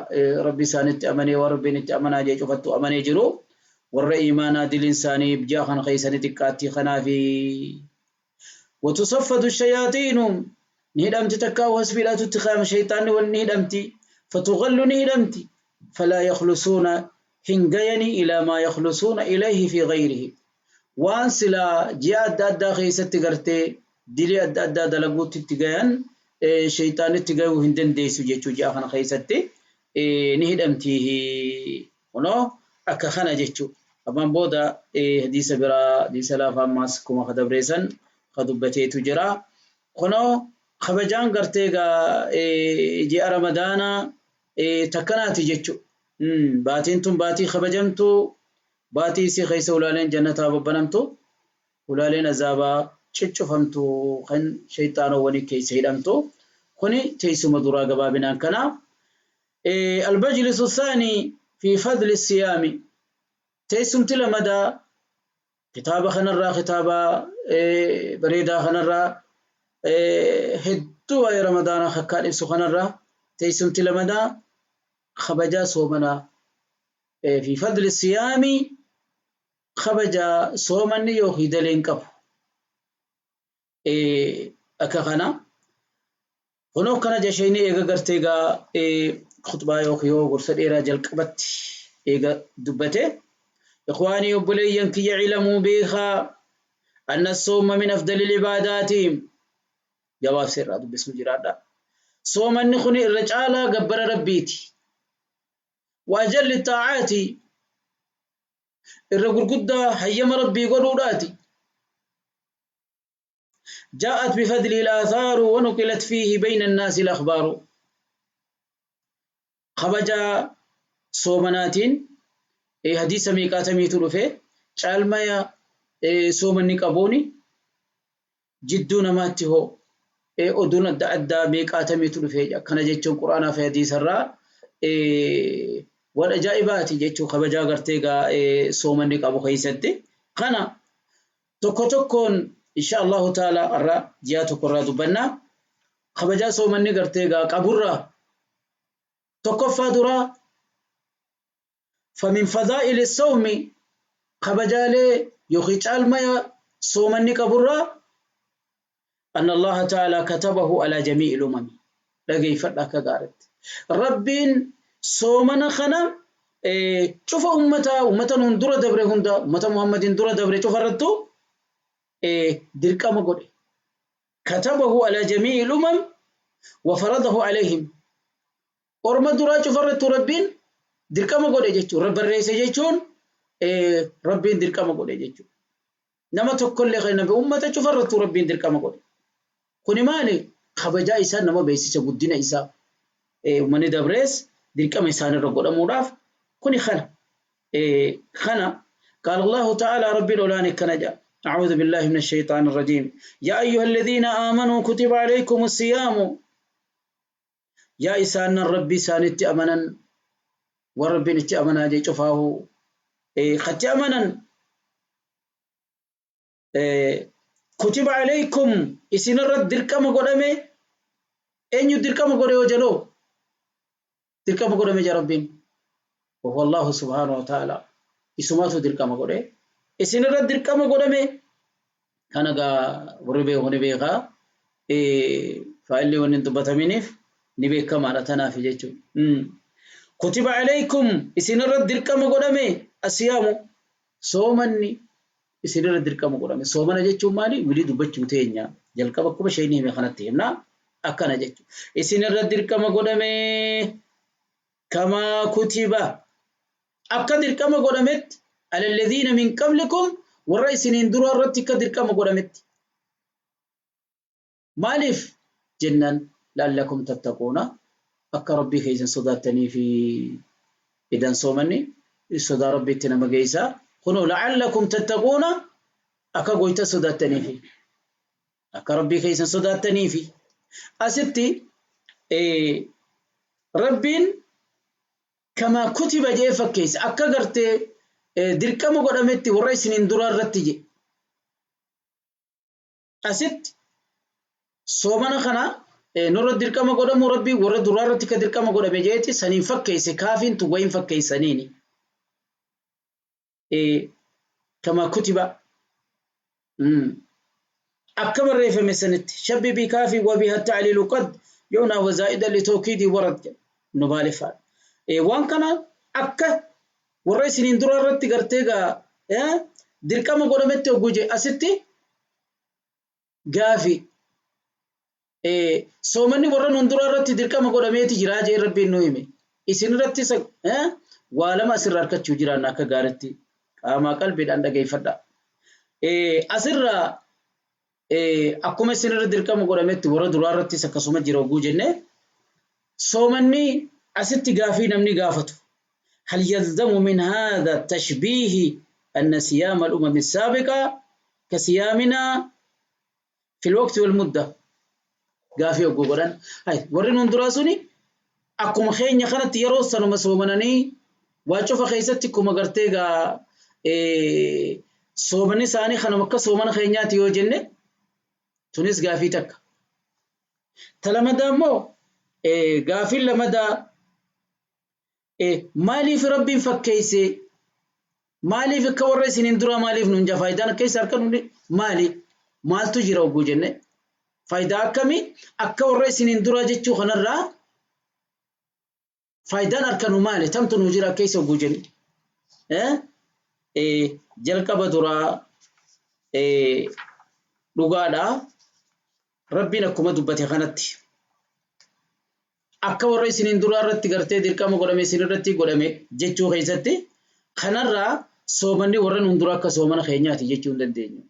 Rabbi isaanitti amanee waan Rabbiin itti amanaa jee cufattu amanee jiru warra iimaanaa diliin isaanii ji'a kana keessa ni xiqqaattii kanaafi. Watusaffadu shayaaxiinu ni hidhamti takkaa hasbiidhaatu itti kaayama shayxaanni wal ni hidhamti fatughallu ni hidhamti falaa yakhlusuuna hin gayani ilaa maa yakhlusuuna ilayhi fi ghayrihi waan silaa ji'a adda addaa keessatti gartee dilii adda addaa dalaguutti itti gayan sheyxaanni itti gayuu hin dandeessu jechuu ji'a kana keessatti ni hidhamtiihi kunoo akka kana jechuu ammaan booda hadiisa biraa hadiisa laafaa ammaas kuma ka dabreessan ka dubbateetu jira kunoo kabajaan gartee gaa ji'a ramadaanaa takkanaati jechuu baatiin tun baatii kabajamtuu Baatii isii keessa hulaaleen jannataa babbanamtu, hulaaleen azaabaa cuccufamtu kan sheyxaanowwanii keessa hidhamtu. Kuni teessuma duraa gabaabinaan kana. Al-majlisu thaani fi fadli siyaami. Teessumti lamadaa kitaaba kanarraa kitaaba bareedaa kanarraa hedduu waa'ee ramadaanaa kakkaan ibsu kanarraa teessumti lamadaa kabajaa soomanaa fi fadli siyaami kabaja soomanni yookiin daleen qabu akka kana kunoo akkana jashayni eega gartee egaa khutbaa yookiin yoo gorsa dheeraa jalqabatti eega dubbate ikhwaanii obboleeyyan kiyya ilamuu beekaa anna sooma min afdalil ibaadaati gabaabsee irraa dubbisnu jiraadha soomanni kun irra caalaa gabbara rabbiiti Wa ajalli xaa'aati irra gurguddaa hayyama Rabbii godhuudhaati. Jaa'at bifadlihi al-aathaaru wa nuqilat fiihi bayna annaasi al-akhbaaru. Kabaja soomanaatiin hadiisa meeqaatamiitu dhufe caalmaya soomanni qabuuni jidduu namaatti hoo oduun adda addaa meeqaatamiitu dhufee jira. Kana jechuun Qur'aanaa fi hadiisa irraa waan ajaa'ibaati jechuu kabajaa gartee egaa soomanni qabu keessatti. Kana tokko tokkoon insha Allahu ta'ala irraa ji'a tokko irraa dubbanna. Kabajaa soomanni gartee egaa qaburraa tokkoffaa duraa Famin fadaa'ili sawmi kabajaalee yookiin caalmaya soomanni qaburraa anna Allaha ta'ala katabahu alaa jamii'il umami dhageeffadha akka gaaritti Rabbiin soomana kana cufa ummataa ummata nuun dura dabre hunda ummata Muhammadin dura dabre cufa irrattu dirqama godhe katabahu alaa jamii'il umam wa faradahu alayhim Orma duraa cufarrattuu Rabbiin dirqama godhe jechuudha. Barreesse jechuun Rabbiin dirqama godhe jechuudha. Nama tokkollee kan nabi ummata cufarrattuu Rabbiin dirqama godhe. Kuni maali? Kabajaa isaa nama beeksisa guddina isaa. Uummanni dabrees dirqama isaanirra godhamuudhaaf kuni kana. Kana قال الله تعالى رب الأولان كنجا أعوذ بالله من الشيطان الرجيم يا أيها الذين آمنوا كتب عليكم الصيام Yaa isaannan Rabbii isaanitti amanan, waan Rabbiin itti amanaa jee cufaahu katti amanan, kutiba alaykum isinirra dirqama godhame. Eenyu dirqama godhe yoo jedhu dirqama godhame jaa Rabbiin وهو الله سبحانه وتعالى isumatu dirqama godhe isinirra dirqama godhame. Kana gaa warri beeku ni beeka. Faayilli wanni hin dubbataminiif Ni beekamaadha tanaafi jechuudha. Kutiba alaykum isinirra dirqama godhame asiyaamu soomanni isinirra dirqama godhame. Soomana jechuun maali? Wilii dubbachuu teenya. Jalqaba akkuma isheen hime kanatti himna. Akkana jechuudha. Isinirra dirqama godhame kamaa kutiba akka dirqama godhametti alalladhiina min qablikum warra isiniin dura irratti akka dirqama godhametti. Maaliif jennaan la'allakum tattaquuna akka Rabbii keessan sodaattaniifi idan soomanni sodaa Rabbiitti nama geessa. Kunoo la'allakum tattaquuna akka goyta sodaattaniifi akka Rabbii keessan sodaattaniifi. Asitti Rabbiin kamaa kutiba jee fakkeessa akka gartee dirqama godhametti warra isiniin duraa irratti je. Asitti soomana kana nurra dirqama godhamu Rabbiin warra duraa irratti ka dirqama godhame jeeti saniin fakkeesse kaafiin tun wayin fakkeessaniini. Kama kutiba akka barreeffame sanitti shabbi bi kaafii wabiha ta'liilu qad yu'naa wazaa'ida litawkiidii warad nu maaliffaa. Waan kana akka warra isiniin dura irratti gartee gaa dirqama godhametti hogguu jee asitti gaafi soomanni warra nuun dura irratti dirqama godhameeti jiraa jee rabbiin nu hime isin irratti waa lama asirra harkachuu jiraanna akka gaaritti qaamaa qalbiidhaan dhageeffadha. Asirraa akkuma isin irra dirqama godhametti warra duraa irrattis akkasuma jira hogguu jenne soomanni asitti gaafii namni gaafatu hal yalzamu min haadha tashbiihi anna siyaama al-umami saabiqa ka siyaaminaa fil waqti wal mudda gaafii hogguu godhan hay warri nuun duraa suni akkuma keenya kanatti yeroo sanuma soomananii waa cufa keessatti akkuma gartee gaa soomanni isaanii kanuma akka soomana keenyaati yoo jenne tunis gaafii takka. Ta lamadaa immoo gaafiin lamadaa maaliif rabbiin fakkeesse maaliif akka warra isiniin duraa maaliif nuun jaa faayidaan akka isa harka nuun maali maaltu jira hogguu jenne faayidaa akkamii akka warra isiniin duraa jechuu kanarraa faayidaan harka nu maali tamtu nu jira akka isa hogguu jenne jalqaba duraa dhugaadha rabbiin akkuma dubbate kanatti akka warra isiniin duraa irratti gartee dirqama godhame isin irratti godhame jechuu keessatti kanarraa soomanni warra nuun dura akka soomana keenyaati jechuu hin dandeenyu.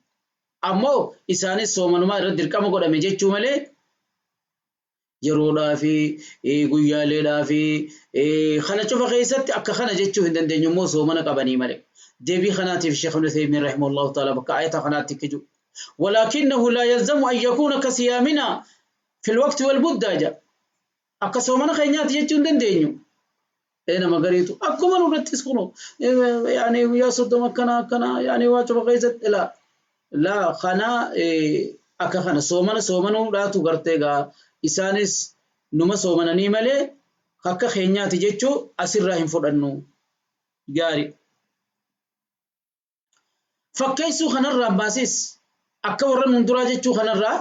Ammoo isaanis soomanumaa irratti dirqama godhame jechuu malee yeroodhaa fi guyyaaleedhaa fi kana cufa keessatti akka kana jechuu hin dandeenyu immoo soomana qabanii malee. Deebii kanaatiif Sheekh Ibn Uthaymiin rahimahullahu ta'ala bakka ayata kanaatti akka jiru. Walaakinnahu laa yalzamu an yakuuna ka siyaaminaa fil waqti wal muddaa jedha. Akka soomana keenyaati jechuu hin dandeenyu. Ee nama gariitu akkuma nurrattis kunoo yaani guyyaa 30 akkana akkana yaani waa cufa keessatti laa laa kana akka kana soomana soomanuudhaatu gartee gaa isaanis numa soomananii malee akka keenyaati jechuu asirraa hin fudhannu. Gaarii. Fakkeessuu kanarraa baasis akka warra nuun duraa jechuu kanarraa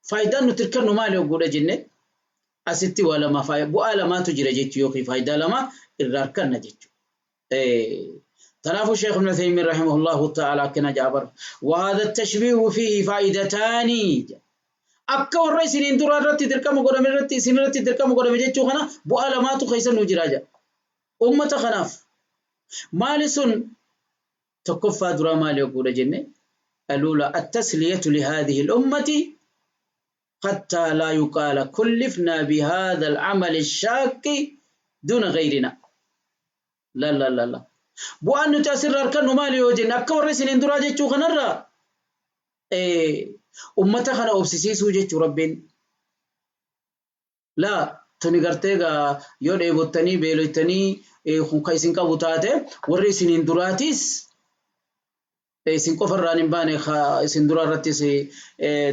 faayidaan nuti hirkannu maali hogguudha jenne asitti waa lama bu'aa lamaatu jira jechuu yookiin faayidaa lama irraa harkanna jechuu. Kanaafuu Sheekh Ibn Uthaymin rahimahullahu ta'ala akkana ja'a bar. Wahaadha tashbiihu fiihi faayidataani. Akka warra isiniin duraa irratti dirqama godhame irratti isin irratti dirqama godhame jechuu kana bu'aa lamaatu keessa nuu jira jedha. Ummata kanaaf Maali sun tokkoffaa duraa maali hogguudha jenne aluula attasliyatu lihaadhihi lummati hattaa laa yuqaala kullifnaa bihaadha alcamali ashaaqi duuna gayrina la la la la bu'aan nuti asirra arkannu maali yoo jenne akka warra isiniin duraa jechuu kanarraa ummata kana obsisiisuu jechuu rabbiin Laa tuni gartee egaa yoo dheebottanii beeloytanii kun ka isin qabu taate warri isiniin duraatiis isin qofa irraan hin baane ka isin duraa irrattis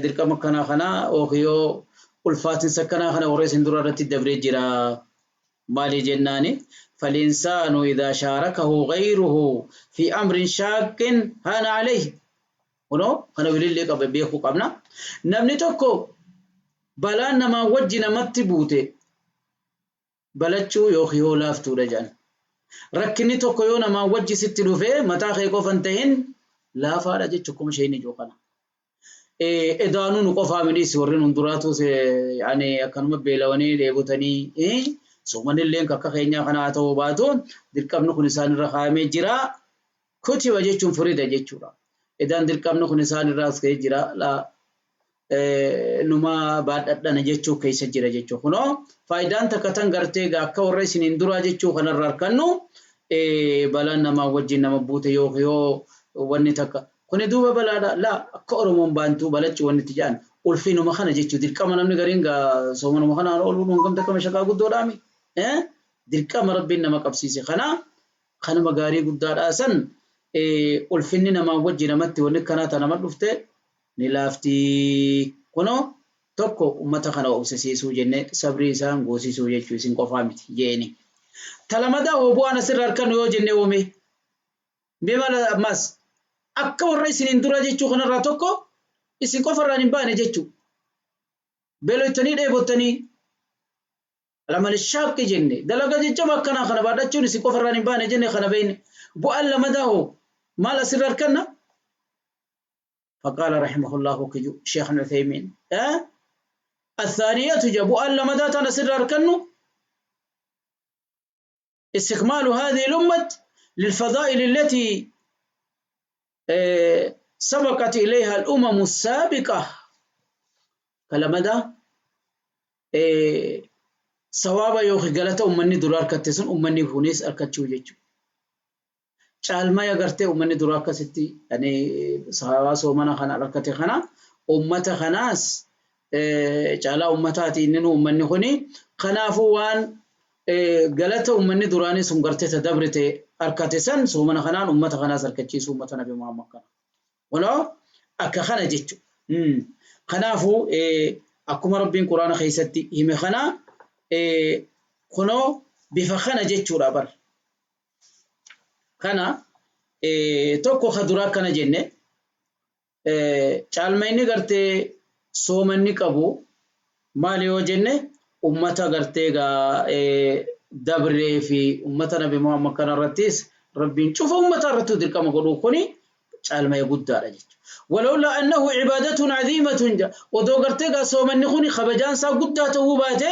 dirqama akkanaa kana yookiin yoo ulfaatinsa akkanaa kana warra isin duraa irratti dabree jira. Maali jennaani falinsaanu idaa shaarakahu gayruhu fi amrin shaaqqin haana alayhi. Kunoo kana wilillee qaba beekuu qabna. Namni tokko balaan namaa wajji namatti buute Balachuu yookiin yoo laaftuudha jedhan. Rakkinni tokko yoo namaan wajji sitti dhufe mataa kee qofa hin tahin laafaadha jechu akkuma isheen ijoo kana. Edaanuu nu qofaa midhiis warri nun duraatus yaani akkanuma beelawanii dheebotanii soomanilleen akka keenyaa kana haa ta'uu baatu dirqamni kun isaanirra kaa'amee jira. Kutiba jechuun furida jechuudha. Edaan dirqamni kun isaanirraas ka'ee jira. Numa baadhadhana jechuu keessa jira jechuu. Kunoo faayidaan takka tan gartee egaa akka warra isiniin duraa jechuu kanarra harkannu balaan namaa wajjin nama buute yoo wanni takka kuni duuba balaadha laa akka Oromoon baantuu balacci wanni itti jedhan ulfinuma kana jechuu dirqama namni gariin gaa soomanuma kanaan ooluun hangam takka mashaqaa guddoodhaami dirqama rabbiin nama qabsiise kana kanuma gaarii guddaadhaa san ulfinni namaa wajji namatti wanni akkanaa ta nama dhufte ni laafti. Kunoo tokko ummata kana obsisiisuu jenne sabrii isaan goosisuu jechuu isin qofaa miti jeeni. Ta lamadaa hoo bu'aan asirra arkannu yoo jenne hoo mee? Mee maal ammaas akka warra isiniin duraa jechuu kanarraa tokko isin qofarraan hin baane jechuu. Beeloytanii dheebottanii Al-amal shaaqqi jenne dalagaa jajjaba akkanaa kana baadhachuun isin qofa irraan hin baane jenne kana beeyne bu'aan lamadaa hoo maal asirra arkanna فقال رحمه الله كجو شيخ العثيمين أه؟ الثانية جا بؤان لمدى تانا سر أركنه استكمال هذه الأمة للفضائل التي سبقت إليها الأمم السابقة كلمدا sawaaba yookiin galata ummanni dura arkatte sun ummanni kunis arkachuu jechuudha. Caalmaya gartee ummanni dura akkasitti sawaabaa soomana kana arkate kana ummata kanaas caalaa ummataati inni nu ummanni kuni kanaafuu waan galata ummanni duraanii sun gartee ta dabrite arkate san soomana kanaan ummata kanaas arkachiisuu ummata nabi Muhammad kana. Kunoo akka kana jechu. Kanaafuu akkuma Rabbiin Qur'aana keessatti hime kana kunoo bifa kana jechuudha bar. Kana tokko ka duraa akkana jenne caalma inni gartee soomanni qabu maali yoo jenne ummata gartee gaa dabree fi ummata nabi Muhammad kana irrattis Rabbiin cufa ummata irrattuu dirqama godhuu kuni caalmaya guddaadha jechuudha. Walawlaa annahu ibaadatun aziimatun ja odoo gartee gaa soomanni kuni kabajaan isaa guddaa ta'uu baate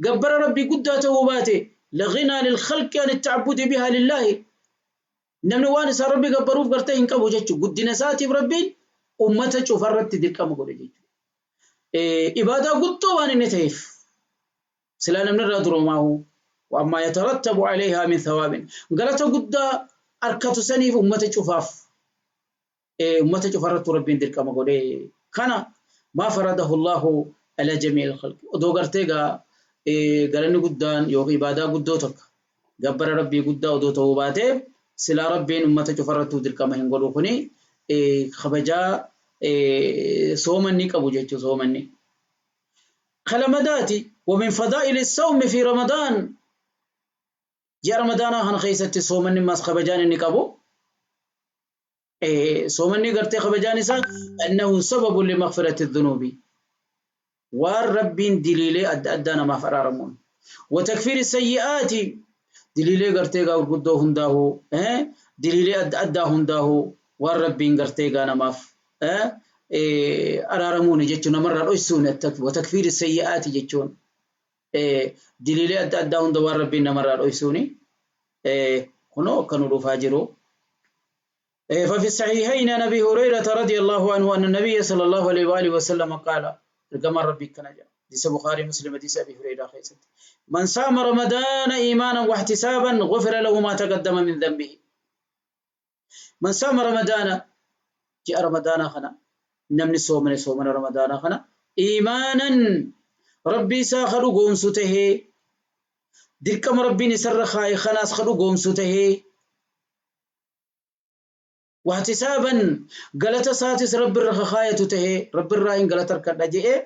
gabbara Rabbii guddaa ta'uu baate laghinaa lilkhalqi an itta'abbudi bihaa lillaahi Namni waan isaa Rabbi gabbaruuf gartee hin qabu jechuudha. Guddina isaatiif Rabbiin ummata cufa irratti dirqama godhe jechuudha. Ibaadaa guddoo waan inni ta'eef silaa namni irraa duroomaahu wammaa yatarattabu alayhaa min thawaabin galata guddaa arkatu saniif ummata cufaaf ummata cufa irrattuu Rabbiin dirqama godhe kana maa faradahu Allahu ala jami'il khalqi odoo gartee gaa galanni guddaan yookiin ibaadaa guddoo takka gabbara Rabbii guddaa odoo ta'uu baatee silaa Rabbiin ummata cufa irrattuu dirqama hin godhu kuni kabajaa soomanni qabu jechuu soomanni. Kalamadaati ومن فضائل الصوم في رمضان ji'a ramadaanaa kana keessatti soomanni ammaas kabajaan inni qabu Soomanni gartee kabajaan isaa annahu sababu limaghfirati dhunuubi waan rabbiin diliilee adda addaa namaaf araaramuun wa takfiiri sayyi'aati diliilee gartee gaa gurguddoo hundaahu diliilee adda addaa hundaahu waan rabbiin gartee gaa namaaf araaramuuni jechuun namarraa dhoysuun wa takfiiri sayyi'aati jechuun diliilee adda addaa hunda waan rabbiin namarraa dhoysuuni kunoo akka nu dhufaa jiru. ففي الصحيحين عن أبي هريرة رضي الله عنه أن النبي صلى الله عليه وآله وسلم قال رقم ربي كان جاء حديث بخاري مسلم حديث أبي هريرة خيست من صام رمضان إيمانا واحتسابا غفر له ما تقدم من ذنبه من صام رمضان جاء رمضان خنا نمني صومنا صومنا رمضان خنا إيمانا ربي ساخر قومسته dirqama Rabbiin isarra kaaye kanaas ka dhugoomsu tahee wahtisaaban galata isaatis Rabbirra ka kaayatu tahee Rabbirraa hin galata harkadha je'ee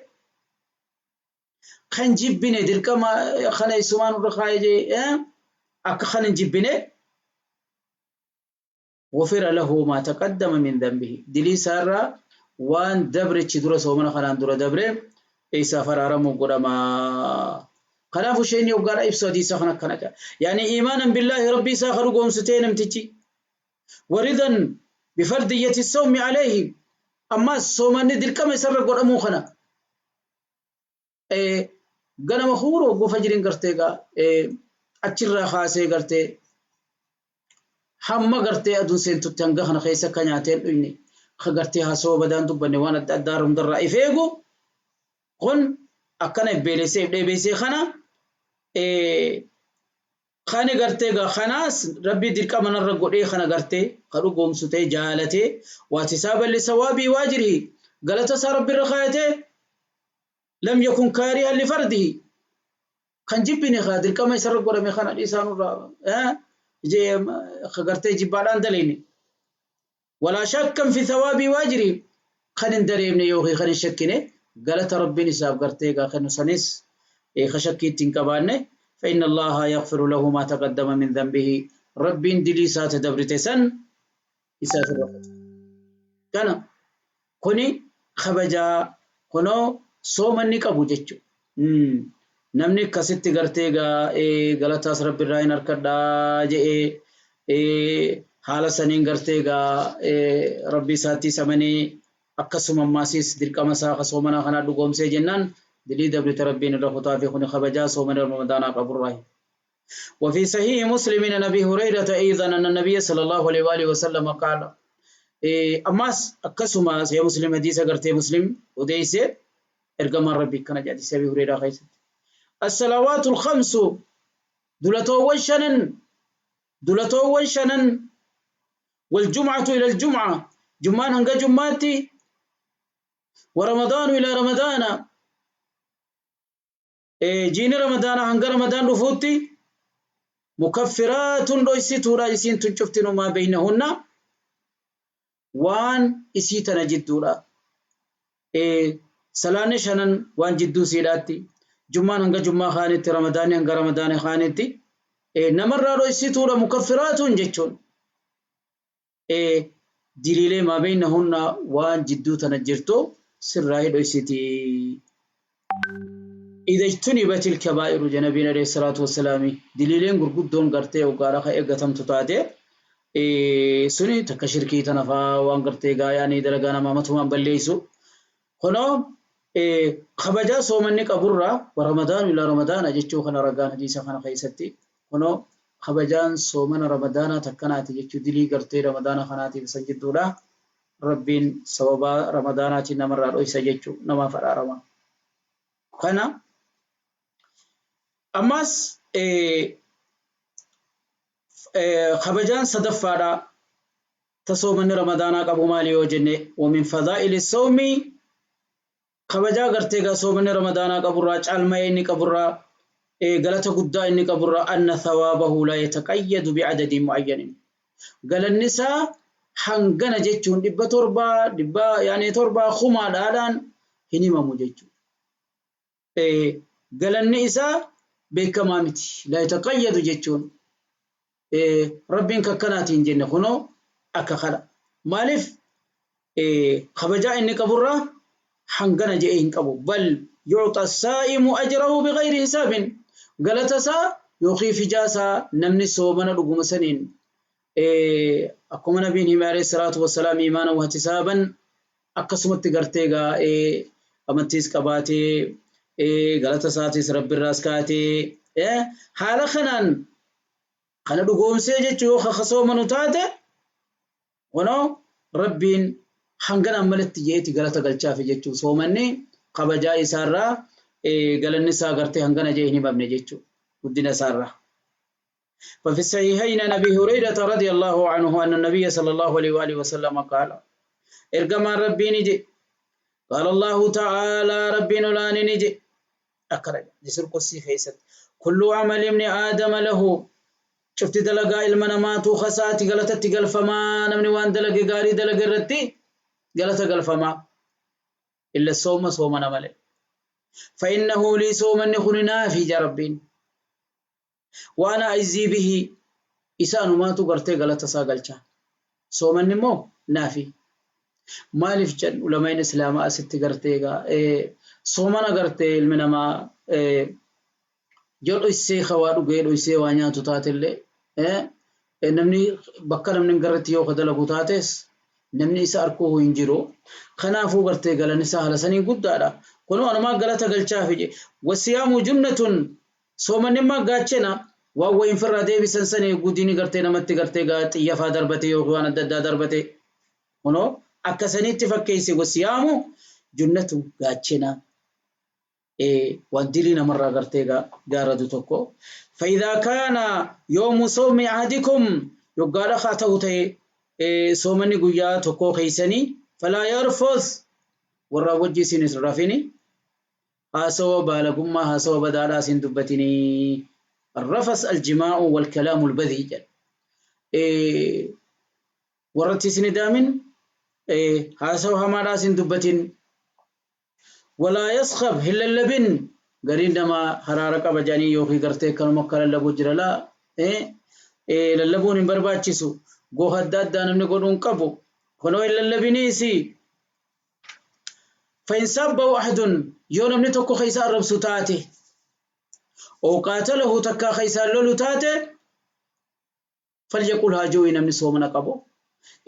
kan jibbine dirqama kana isumaan irra kaaye je'ee akka kan hin jibbine Gufira lahu maa taqaddama min dhanbihi dilii isaa irraa waan dabrechi dura soomana kanaan dura dabre isaaf araaramuuf godhama. Kanaafuu sheeyni hoggaadha ibsu hadiisa kana akkana jedha. Yaani iimaanan billaahi rabbii isaa ka dhugoomsu ta'e namtichi. Waridan bifardiyyati sawmi alayhi ammaas soomanni dirqama isarra godhamuu kana ganama huuroo hogguu fajriin gartee egaa achirraa kaasee gartee hamma gartee aduun seentutti hanga kana keessa akka nyaatee hin dhuyne ka gartee haasawaa badaan dubbanne waan adda addaa hundarraa if eegu kun akkana if beelessee if dheebeessee kana kani gartee egaa kanaas rabbii dirqama narra godhee kana gartee ka dhugoomsu ta'e jaalatee waatisaaban lisawaabii waajrihi galata isaa rabbi irra kaayatee lam yakun kaarihan lifardihi kan jibbine kaa dirqama isarra godhame kana dhiisaa nurraa ka gartee jibbaadhaan dalayne walaa shakkan fi thawaabii waajrihi kan hin dareemne yookiin kan hin shakkine galata rabbiin isaaf gartee egaa kennu sanis ka shakkii itti hin qabaanne fa inna allaha yaghfiru lahu maa taqaddama min dhanbihi rabbiin dilii isaa ta dabrite san isaaf irra kuta. Kana kuni kabajaa kunoo soomanni qabu jechuudha. Namni akkasitti gartee egaa galataas rabbi irraa hin harkadhaa je'ee haala saniin gartee egaa rabbi isaattis amanee akkasuma ammaasiis dirqama isaa ka soomanaa kanaa dhugoomsee jennaan dilii dabrite rabbiin irra kutaa fi kuni kabajaa soomani ramadaanaa qaburraahi. وفي صحيح مسلم عن ابي هريره ايضا ان النبي صلى الله عليه واله وسلم قال اماس akkasuma صحيح مسلم حديث gartee مسلم odeeyse ergamaan rabbii akkana jedhe hadiisa abi hureyraa keessatti الصلوات الخمس dulatoowwan shanan dulatoowwan shanan والجمعة إلى الجمعة jummaan hanga jummaatti ورمضان إلى رمضان jiini ramadaana hanga ramadaan dhufuutti مكفرات dhoysituudha isiin tun cuftinu ما بينهن waan isii tana jidduudha. Salaanni shanan waan jidduu siidhaatti jummaan hanga jummaa kaanitti ramadaanni hanga ramadaana kaanitti namarraa dhoysituudha مكفرات jechuun diliilee ما بينهن waan jidduu tana jirtu sirraa dhoysiti. إذا اجتنبت الكبائر jedhe nabiin عليه الصلاة والسلام diliileen gurguddoon gartee hoggaadha ka eeggatamtu taate suni takka shirkii tana faa waan gartee gaayaanii dalagaa namaa matumaan balleessu. Kunoo kabajaa soomanni qaburraa ورمضان إلى رمضان jechuu kana ragaan hadiisa kana keessatti kunoo kabajaan soomana ramadaanaa takkanaati jechuu dilii gartee ramadaana kanaatiif isa jidduudha. Rabbiin sababaa ramadaanaatiin namarraa dhoysa jechuu namaaf araarama. Kana ammas kabajaan sadaffaadha ta soomanni ramadaanaa qabu maali yoo jenne ومن فضائل الصوم kabajaa gartee gaa soomanni ramadaanaa qaburraa caalmaya inni qaburraa galata guddaa inni qaburraa أن ثوابه لا يتقيد بعدد معين galanni isaa hangana jechuun 700 dhibba yaani torbaa kumaadhaadhaan hin himamu jechuudha. Galanni isaa beekamaa miti. لا يتقيد jechuun rabbiin kakkanaatiin jenne kunoo akka kana. Maaliif kabajaa inni qaburraa hangana je'ee hin qabu. بل يعطى الصائم أجره بغير حساب galata isaa yookiin fijaa isaa namni soomana dhuguma saniin akkuma nabiin hime عليه الصلاة والسلام إيمانا واحتسابا akkasumatti gartee gaa amantiis qabaatee galata isaatis rabbirraas kaatee haala kanaan kana dhugoomsee jechuu yoo kasoomanu taate kunoo rabbiin hanganaan malatti jeeti galata galchaafi jechuu soomanni kabajaa isaarraa galanni isaa gartee hangana jee hin himamne jechuu guddina isaarraa. ففي الصحيحين عن ابي هريره رضي الله عنه ان النبي صلى الله عليه واله وسلم قال ergamaan rabbii ni je قال الله تعالى rabbiin olaani ni je akkana jisir qudsii keessatti كل عمل ابن آدم له cufti dalagaa ilma namaatu kasaati galatatti galfamaa namni waan dalage gaarii dalage irratti galata galfamaa إلا الصوم soomana malee فإنه لي soomanni kun naafi ja rabbiin وأنا أجزي به isaanumaatu gartee galata isaa galcha soomanni immoo naafi maaliif jedhan ulamain islaamaa asitti gartee egaa soomana gartee ilmi namaa Yoo dhoysee ka waa dhugee dhoysee waa nyaatu taatellee namni bakka namni hin garretti yoo ka dalagu taates namni isa arkuu hin jiru. Kanaafuu gartee galanni isaa haala saniin guddaadha. Kunoo anumaa galata galchaafi je. Wasiyaamu junnatun soomanni immaa gaachena waan wayiin firraa deebisan sani gudiini gartee namatti gartee gaa xiyyafaa darbate yookiin waan adda addaa darbate. Kunoo akka saniitti fakkeesse wasiyaamu junnatun gaachena. Waan dilii namarraa gartee gaaradu tokko. Fa'idaa kaana yoomu soomi ahadikum yoggaadha haa ta'u ta'e soomanni guyyaa tokkoo keeysanii falaa yarfus warraa wajji isin hin rafini haasawa baalagummaa haasawa badaadhaa isin dubbatinii rafas aljimaa'u walkalaamu albadii jedha warratti isin idaamin haasawa hamaadhaa isin dubbatin Walaa yaskhab hin lallabin gariin namaa haraara qaba jedhanii yookiin gartee kanuma akka lallabuu jira laa lallabuun hin barbaachisu goha adda addaa namni godhuu hin qabu kunoo hin lallabiniisi فإن سابه أحد yoo namni tokko keessa arrabsu taate oo qaatalahu takkaa keessaan lolu taate falyaqul haa ji'u namni soomana qabu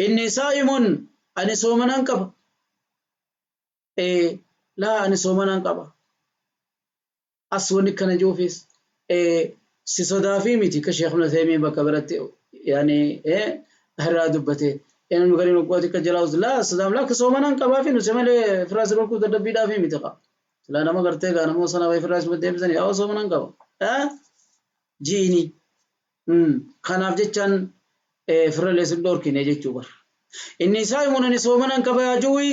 inni saa'imun ani soomanaan qaba Ee laa ani soomanaan qaba. As wanni kana ji'uufis si sodaafii miti ka Sheekh Ibn Uthaymiin bakka biratti yaani irraa dubbate. Namni gariin uqqooti akka jalaa us laa sodaam laa ka soomanaan qabaa fi nuti malee firraa si dhorkuu dadhabbiidhaafii miti qa. Silaa nama gartee gaa namoo sana wayii firraa si deebisanii yaa soomanaan qaba. Ji'ini. Kanaaf jechaan firrallee sin dhorkine jechuu bar. Inni saa'imun ani soomanan qaba yaa juwi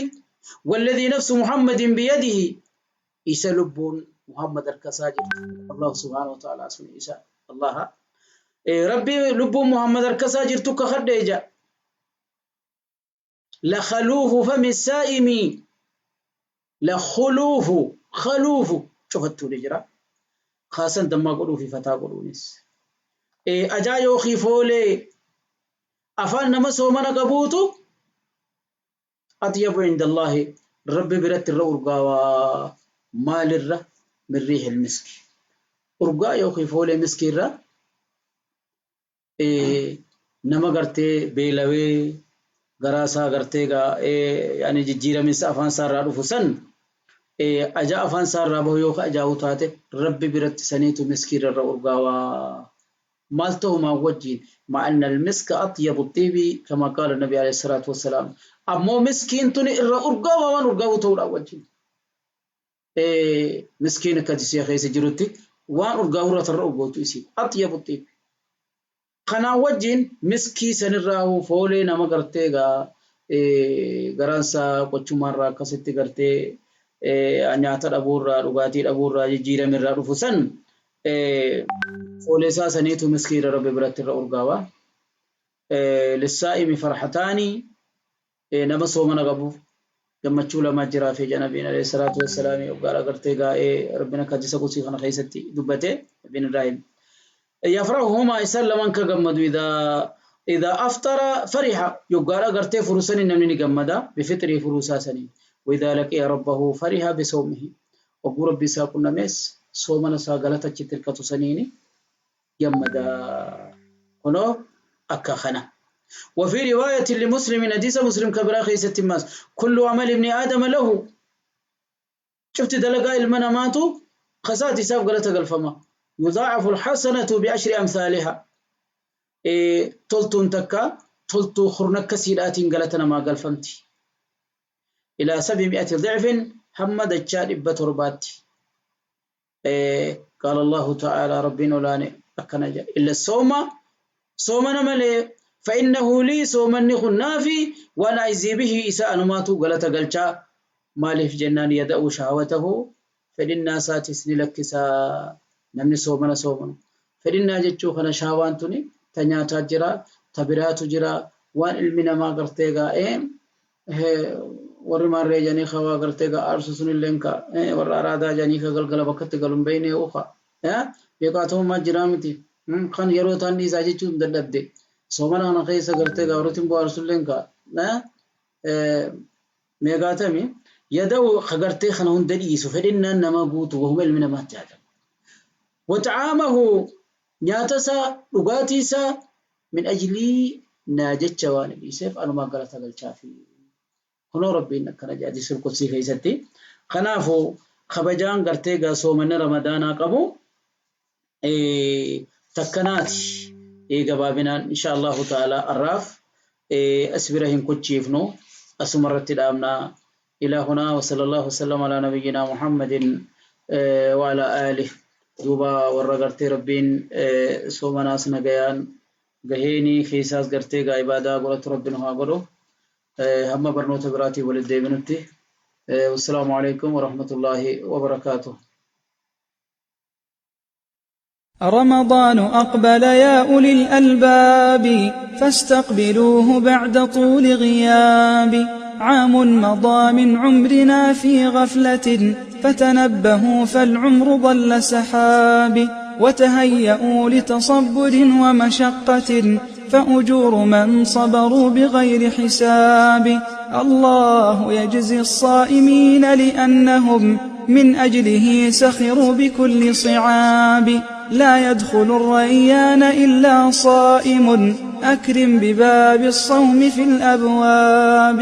walladhii nafsu Muhammadin biyadihi isa lubbuun Muhammad harka isaa jirtu Allah subhaanahu wa ta'ala sun isa Allaha Rabbi lubbuun Muhammad harka isaa jirtu kakadhe ja la khaluufu fami saa'imi la khuluufu khaluufu cufattuu ni jira kaasan dammaa godhuu fi fataa godhuunis ajaa yookii foolee afaan nama soomana qabuutu atyabu inda Allaahi rabbi biratti irra urgaawaa maalirra min riihil miski urgaa yookii foolee miskii irra nama gartee beelawee garaa isaa gartee gaa yaani jijjiiraminsa afaan isaa irraa dhufu san ajaa afaan isaa irraa bahu yoo ka ajaa'u taate rabbi biratti saniitu miskii irra urgaawaa maal ta'umaan wajjiin ma'anna almiska atyabu xiibi kama qaala nabi alayhi salaatu wassalaam ammoo miskiin tuni irra urgaawaa waan urgaa'u ta'uudhaan wajjiin miskiin akka isii keessa jirutti waan urgaa'u irra tarra urgootu isii atyabu xiib kanaan wajjin miskii sanirraa foolee nama gartee gaa garaan isaa qochumaarraa akkasitti gartee nyaata dhabuurraa dhugaatii dhabuurraa jijjiiramirraa dhufu san foolee isaa saniitu miskii irra rabbi biratti irra urgaawa. Lissaa'imi farhataani nama soomana qabuuf gammachuu lamaa jiraa fi jedha nabiin alayhi salaatu wassalaami hoggaadha gartee gaa'ee rabbiin akka hadiisa qudsii kana keessatti dubbate nabiin Ibraahim. Yafrahuhumaa isaan lamaan ka gammadu idaa aftara fariha yoggaadha gartee furu sanii namni ni gammada bifixrii furuu isaa sanii wa idaa laqiya rabbahu fariha bisawmihi hogguu rabbi isaa qunnamees soomana isaa galata achitti hirkatu saniini gammada kunoo akka kana. وفي رواية لمسلم حديث مسلم كبرا خيست ماس كل عمل ابن آدم له شفت دلقا المنا ماتو خسات حساب غلطة قلفما يضاعف الحسنة بعشر أمثالها إيه تلتون تكا تلتو خرنك سيرات غلطنا ما قلفمتي إلى 700 ضعف هم دجال 700 قال الله تعالى ربين olaane akkana jedha illa sooma soomana malee فإنه لي soomanni kun naafi waan ajzii bihi isa anumaatu galata galchaa maaliif jennaan yada'u shahawatahu fedhinnaa isaatis ni lakkisa namni soomana soomanu fedhinnaa jechuu kana shahawaan tuni ta nyaataa jira ta biraatu jira waan ilmi namaa gartee gaa'ee warri maarree jedhanii ka waa gartee gaa aarsu sunilleen ka warra araadaa jedhanii ka galgala bakkatti galu hin beekne uka beekaatummaa jiraa miti kan yeroo taan dhiisaa jechuun dadhabde soomana kana keessa gartee gaa warri timboo aarsulleen ka meeqaatami yada'u ka gartee kana hunda dhiisu fedhinnaan nama guutu wahuma ilmi namaatti haadha. Waxaamahu nyaata isaa dhugaatii isaa min ajlii naa jecha waan dhiiseef anumaa galata galchaafi. Kunoo Rabbiin akkana jedha hadiisul qudsii keessatti. Kanaafuu kabajaan gartee gaa soomanni Ramadaanaa qabu takkanaati. Gabaabinaan insha Allahu ta'ala arraaf as bira hin kuchiifnu asuma irratti dhaabna. Ilaa hunaa wa sallallahu wasallam alaa nabiyyinaa Muhammadin wa alaa aalih. Duuba warra gartee Rabbiin soomanaas nagayaan gaheeni keessaas gartee gaa ibaadaa godhatu Rabbi nu haa godhu. Hamma barnoota biraatiin walitti deebinutti. Wassalaamu alaikum warahmatullaahi wabarakaatuh. رمضان أقبل يا أولي الألباب فاستقبلوه بعد طول غياب عام مضى من عمرنا في غفلة فتنبهوا فالعمر ضل سحاب وتهيأوا لتصبر ومشقة فأجور من صبروا بغير حساب الله يجزي الصائمين لأنهم من أجله سخروا بكل صعاب لا يدخل الريان إلا صائم أكرم بباب الصوم في الأبواب.